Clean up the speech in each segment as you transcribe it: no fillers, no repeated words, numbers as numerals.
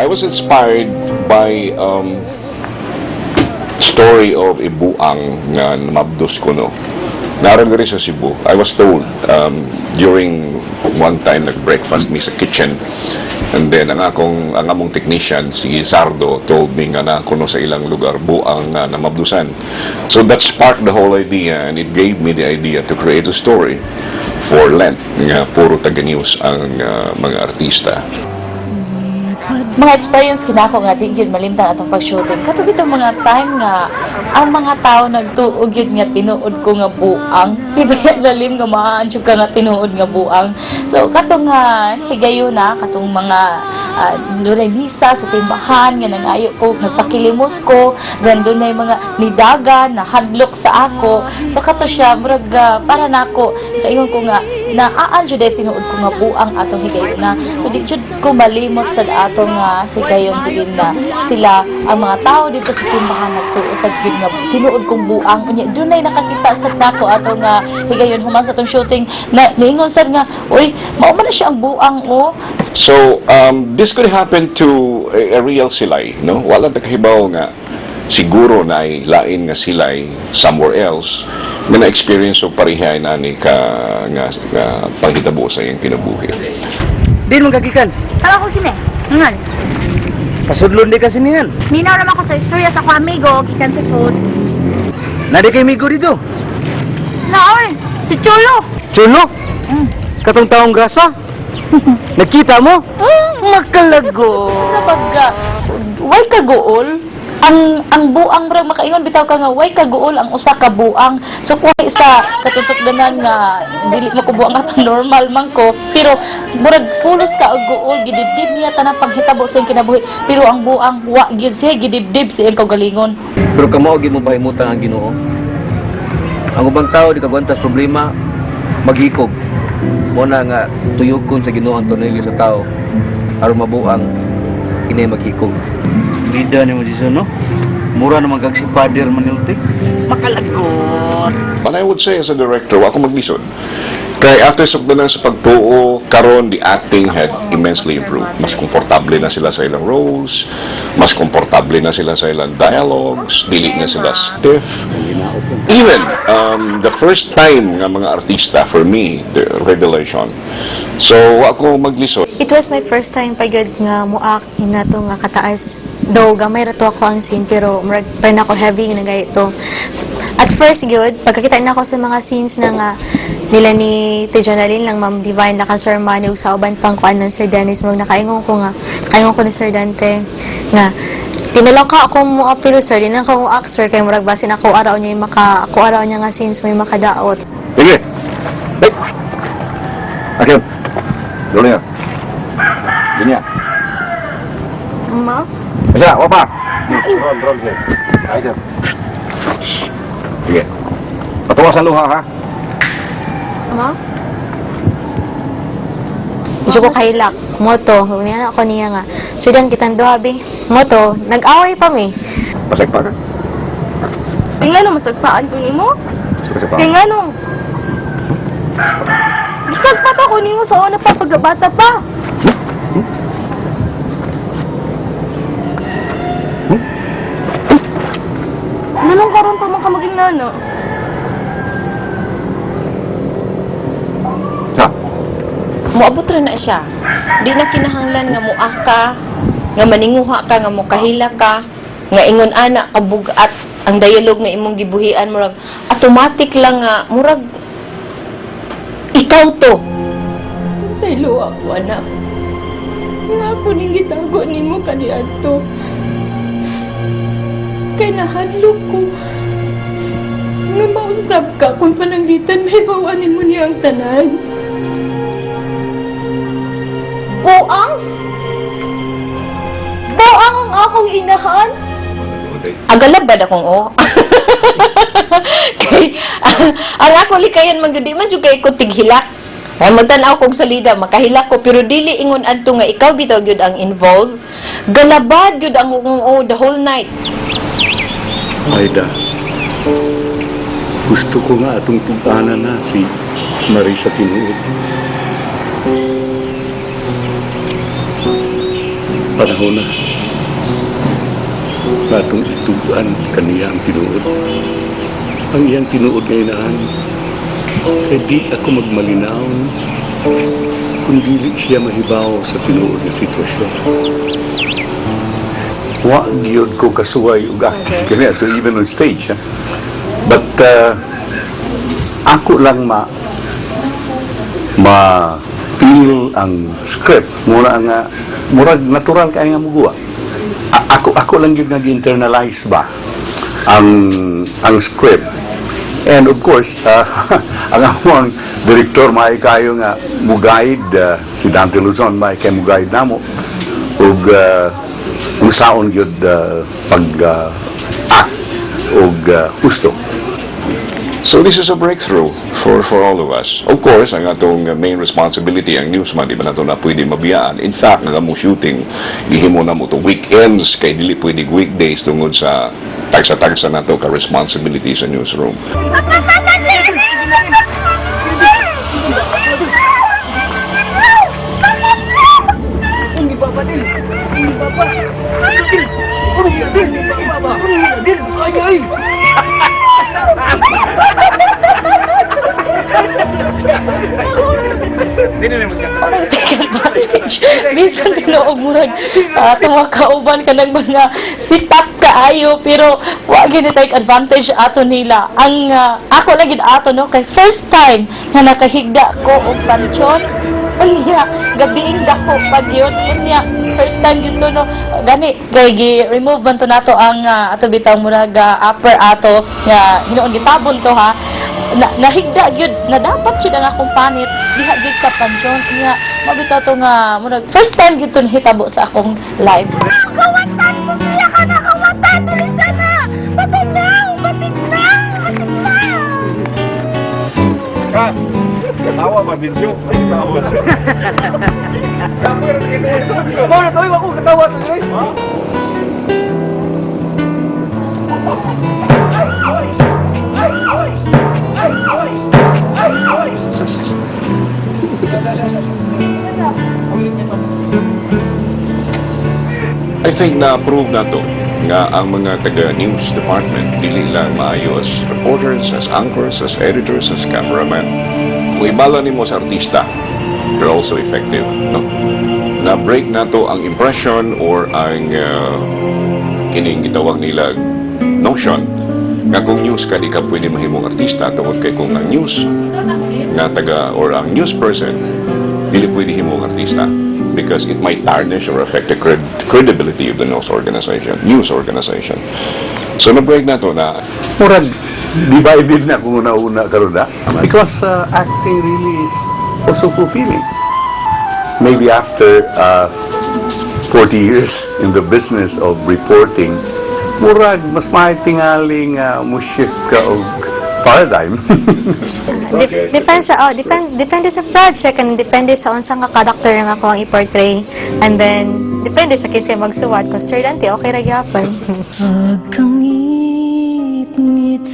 was inspired by story of a buang nga namabdos ko, no. Naa ra diri sa Cebu. I was told during one time nag-breakfast mi sa kitchen and then ang among technician, si Sardo, told me nga naa kuno sa ilang lugar buang nga namabdusan. So that sparked the whole idea and it gave me the idea to create a story for Lent nga puro taga-news ang mga artista. Mga experience kinako nga di gyud malimtan atong pag-shooting. Kato bitong mga time nga ang mga tao nagtuo gyud nga tinuod ko nga buang. Di ba yan lalim nga maan jud ka nga tinuod nga buang? So kato nga higayuna, katong mga dunay misa sa simbahan nga nangayo ko, nagpakilimos ko, then dunay mga nidagan na hadlok sa ako. So kato siya murag para nako kaingon ko nga naaan jud ay tinuod ko nga buang atong higayuna. So di jud ko malimot sa atong higayon diin na sila, ang mga tao dito sa simbahan, nagtuo sa gyud nga tinuod kong buang. Unya dunay nakakita sa nako atong higayon human sa atong shooting na niingon sad nga, "Uy, mao man na siya ang buang, oh." So, this could happen to a real silay, no? Wala ta kahibaw nga siguro na ay lain nga silay somewhere else nga na-experience og parehay na ni ka nga panghitabo sa iyang kinabuhi. Din mo gagikan. Tawa ko sine. Ngan. Pasudlon di ka sinihan. Minaw naman ko sa istorya sa akong amigo gikan sa food. Nadi kay migo dito. Naoy, si Chulo. Chulo? Katong taong grasa? Nakita mo? Makalago. Kapag way kaguol ang buang, murag makaingon bitaw ka nga way kaguol ang usa ka buang. So kuha sa katusok-danan nga dili mo ko buang atong normal man ko, pero murag pulos ka og guol, gidibdib niya tanang panghitabo sa iyang kinabuhi, pero ang buang wa gyud siya gidibdib sa iyang kaugalingon. Pero kamao gyud mo pahimutang ang Ginoo. Ang ubang tao di kagwantas problema, maghikog. Mo na nga tuyokon sa Ginoo ang tornilyo sa tao aron mabuang inay maghikog. Bida ni mo Jason, no? Mura naman kag si Father Manulte. Makalagot. But I would say as a director, wa ko maglisod. Kay after sugdanan sa pagtuo, karon the acting had immensely improved. Mas komportable na sila sa ilang roles, mas komportable na sila sa ilang dialogues, dili na sila stiff. Even the first time nga mga artista, for me, the revelation. So, ako maglisod. It was my first time pa gyud nga mo-act inato nga kataas. Though gamay ra to ako ang scene, pero murag pa rin ako heavy nga nagay ito. At first gyud pagkakita na ako sa mga scenes na nga nila ni Te Jonalyn lang, Ma'am Divine, na kan Sir Manny ug sa uban pang kuan ng Sir Dennis, murag nakaingon ko ni Sir Dante nga tinulong ka ako mo appeal, sir, di na ako mo act, sir, kay murag basin ako araw niya yung maka ako araw niya nga scenes may makadaot. Sige. Hey. Okay. Dole na. Ganyan. Ma? Isa, wapa. Roll, roll, sir. Ay, sir. Sige. Patuwa sa luha, ha? Ma? Medyo ko kahilak. Moto. Niya ako niya nga, "Sir Dan, kitang duha, bi." Moto. Nag-away pa mi. Pasagpa ka. Kay ngano masagpaan ko nimo? Pasagpa. Kay ngano? Gisagpa pa ko nimo sa una pa pagkabata pa. Nanong karon pa man ka maging nano? Sa? Moabot ra na siya. Di na kinahanglan nga muah ka, nga maninguha ka, nga mukahila ka, nga ingon ana kabugat ang dialogue nga imong gibuhian, murag automatic lang nga murag ikaw to. Sa luwa ko, anak. Nga ako ning gitago nimo kaniadto. Kay nahadlok ko nga mausab ka kung pananglitan mahibawan nimo niya ang tanan. Buang? Buang ang akong inahan? Agalabad akong oh. Kay ang ako likayan man gyud, di man jud kay ko tighilak. Ay magtan-aw kog salida makahilak ko, pero dili ingon adto nga ikaw bitaw gyud ang involved. Galabad gyud ang akong oh the whole night. Aida, gusto ko nga atong tugtanan na si Marisa tinuod. Panahon na na atong itugan kaniya ang tinuod. Ang iyang tinuod nga inahan. Kay di ako magmalinaw kung dili siya mahibaw sa tinuod nga sitwasyon. Wa gyud ko kasuway og acting kani ato, even on stage, ha? But ako lang ma feel ang script mura nga murag natural kay nga muguwa. Ako lang gyud nga gi-internalize ba ang script. And of course, ang among direktor may kayo nga muguide, si Dante Luzon, may kay muguide namo ug unsaon gyud pag act og husto. So this is a breakthrough for all of us. Of course, ang atong main responsibility, ang newsman, di ba nato na pwede mabiyaan. In fact, nga mo shooting, gihimo na mo to weekends, kay dili pwede weekdays tungod sa tagsa-tagsa nato ka responsibility sa newsroom. Parang take advantage. Bisan tinuog murag tumakauban ka ng mga sipat kaayo, pero wa gyud ni take advantage ato nila. Ang ako lang gid ato, no, kay first time nga nakahigda ko og pansyon. Unya, gabiing dako pag yun. Unya, first time yun to, no. Gani, kay gi-remove man to nato ang ato bitaw murag upper ato nga hinuon gitabon to, ha. Na, nahigda gyud na dapat jud ang akong panit diha gyud sa pansyon. Unya, mabitaw to nga murag first time gyud to nahitabo sa akong life. Kawatan! Pumiya ka na! Kawatan! Tulisan na! Patinaw! Patinaw! Patinaw! Tawa ba video? Ay, tawa. Mao na to, ako katawa to eh. I think na-prove na to nga ang mga taga-news department dili lang maayo as reporters, as anchors, as editors, as cameraman. Kung ibala nimo sa artista, they're also effective, no? Na-break na to ang impression or ang kining gitawag nila notion nga kung news ka, di ka pwede mahimong artista tungod kay kung ang news nga taga or ang news person dili pwede himong artista because it might tarnish or affect the credibility of the news organization. So na-break na to na. Murag divided na kung una-una karon na because acting really is also fulfilling. Maybe after 40 years in the business of reporting, murag mas maayo tingaling mo shift ka og paradigm. Depende sa oh, depende sa project and depende sa unsa nga character nga ako ang i-portray. And then depende sa kinsay magsuwat. Kung Sir Dante, okay ra gyapon. Pagkangit-ngit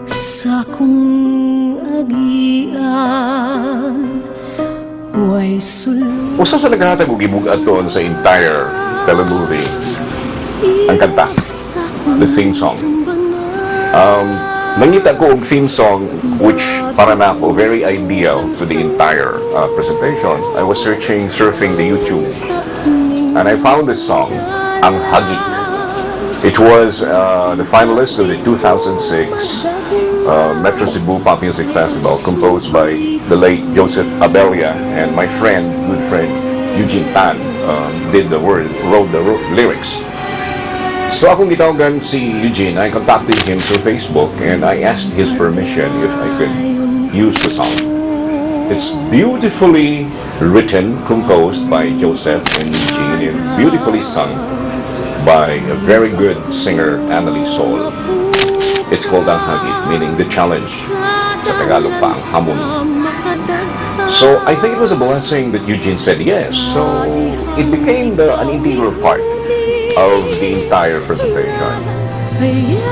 sa kong agian way sulod. Usa sa naghatag og gibug-aton sa entire telemovie ang kanta, the theme song. Nangita ko og theme song which para na ako very ideal to the entire presentation. I was searching, surfing the YouTube, and I found this song, Ang Hagit. It was the finalist of the 2006 Metro Cebu Pop Music Festival, composed by the late Joseph Abelia and my friend, good friend, Eugene Tan, did the word, wrote the lyrics. So akong gitawagan si Eugene, I contacted him through Facebook and I asked his permission if I could use the song. It's beautifully written, composed by Joseph and Eugene, and beautifully sung by a very good singer, Annalie Sol. It's called Ang Hagit, meaning the challenge. Sa Tagalog pa, ang hamon. So I think it was a blessing that Eugene said yes. So it became an integral part of the entire presentation. Kaya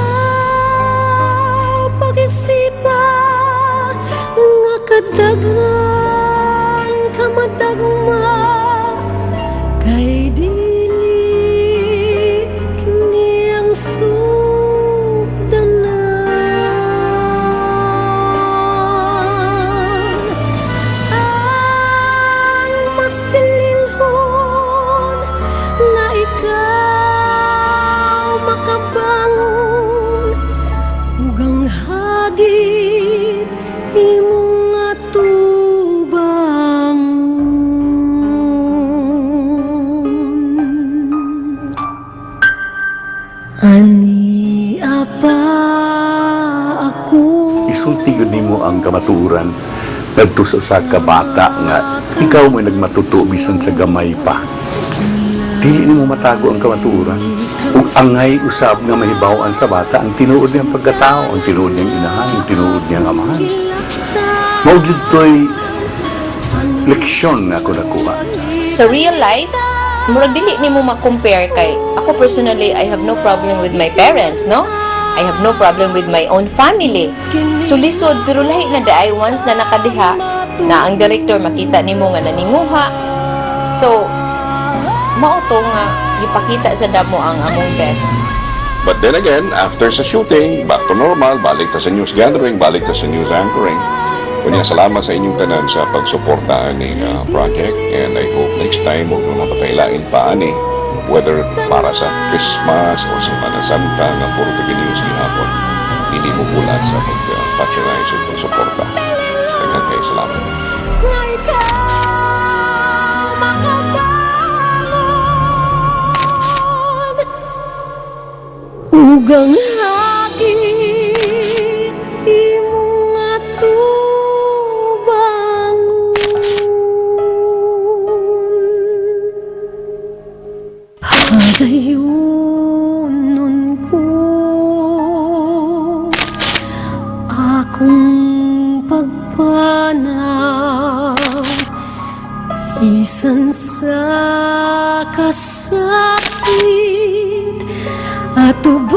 pag-isipan nga kadaghan kamatagma. Mas bililhon nga ikaw makabangon ug ang hagit imong atubangon. Ania pa ako. Isulti gyud nimo ang kamatuoran ngadto sa usa ka bata nga ikaw mo nagmatuto bisan sa gamay pa. Dili nimo matago ang kamatuoran. Ug angay usab nga mahibaw-an sa bata ang tinuod niyang pagkatao, ang tinuod niyang inahan, ang tinuod niyang amahan. Mao gyud to'y leksyon nga ako nakuha. Sa real life, murag dili nimo ma-compare kay ako personally, I have no problem with my parents, no? I have no problem with my own family. So lisod, pero lahi na diay once na nakadiha na ang director, makita nimo nga naninguha. So mao to nga gipakita sa damo ang among best. But then again, after sa shooting, back to normal, balik ta sa news gathering, balik ta sa news anchoring. Kunya, salamat sa inyong tanan sa pagsuporta aning project, and I hope next time huwag na mapakailain pa ani, whether para sa Christmas or Semana Santa nga puro TV news gihapon. Hindi mo bulat sa pag-patronize o pagsuporta. Daghang kay salamat. Nga ikaw makabangon ug ang hagit imong atubangon. Hagayunon ko akong pagpanaw bisan sa kasakit, atubangon.